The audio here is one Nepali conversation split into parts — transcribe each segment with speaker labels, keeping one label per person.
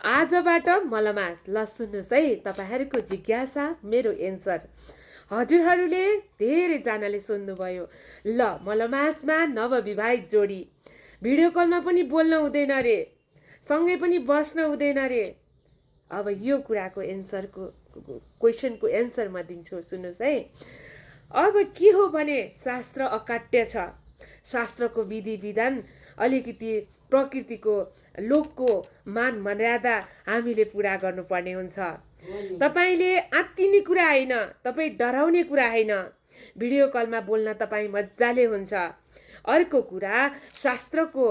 Speaker 1: आजबाट मलमास ल सुन्नुहोस् है, तपाईँहरूको जिज्ञासा मेरो एन्सर। हजुरहरूले धेरैजनाले सोध्नुभयो, ल मलमासमा नवविवाहित जोडी भिडियो कलमा पनि बोल्न हुँदैन रे, सँगै पनि बस्न हुँदैन रे। अब यो कुराको क्वेसनको एन्सर म दिन्छु, सुन्नुहोस् है। अब के हो भने शास्त्र अकाट्य छ। शास्त्रको विधि विधान अलिकति प्रकृतिको लोकको मान मर्यादा हामीले पुरा गर्नुपर्ने हुन्छ। तपाईँले आत्तिने कुरा होइन, तपाईँ डराउने कुरा होइन, भिडियो कलमा बोल्न तपाईँ मजाले हुन्छ। अर्को कुरा, शास्त्रको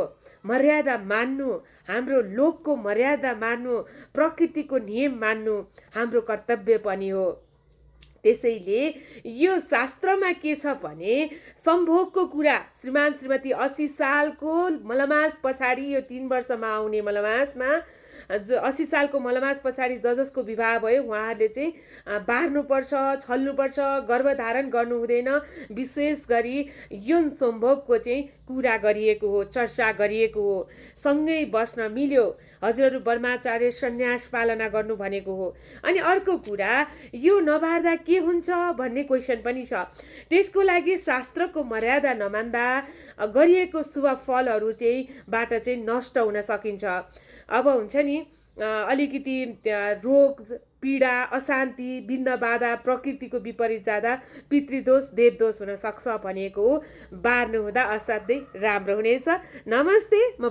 Speaker 1: मर्यादा मान्नु, हाम्रो लोकको मर्यादा मान्नु, प्रकृतिको नियम मान्नु हाम्रो कर्तव्य पनि हो। त्यसैले यो शास्त्रमा के छ भने सम्भोगको कुरा, श्रीमान श्रीमती 80 सालको मलमास पछाडि, यो 3 वर्षमा आउने मलमासमा 80 सालको मलमास पछाडि जसको विवाह भयो उहाँहरूले चाहिँ बार्नुपर्छ, छल्नुपर्छ, गर्भधारण गर्नु हुँदैन। विशेष गरी यौन सम्भोगको चाहिँ कुरा गरिएको हो, चर्चा गरिएको हो। सँगै बस्न मिल्यो, हजुरहरू ब्रह्मचार्य सन्यास पालना गर्नु भनेको हो। अनि अर्को कुरा, यो नबार्दा के हुन्छ भन्ने क्वेसन पनि छ। त्यसको लागि शास्त्रको मर्यादा नमान्दा गरिएको शुभ फलहरू बाट चाहिँ नष्ट हुन सकिन्छ। अब हुन्छ नि अलिकति रोग पीडा अशान्ति विघ्न बाधा प्रकृतिको विपरीत जाँदा पितृदोष देवदोष हुन सक्छ भनेको हो। बार्नु हुँदा असाध्यै राम्रो हुनेछ। नमस्ते, म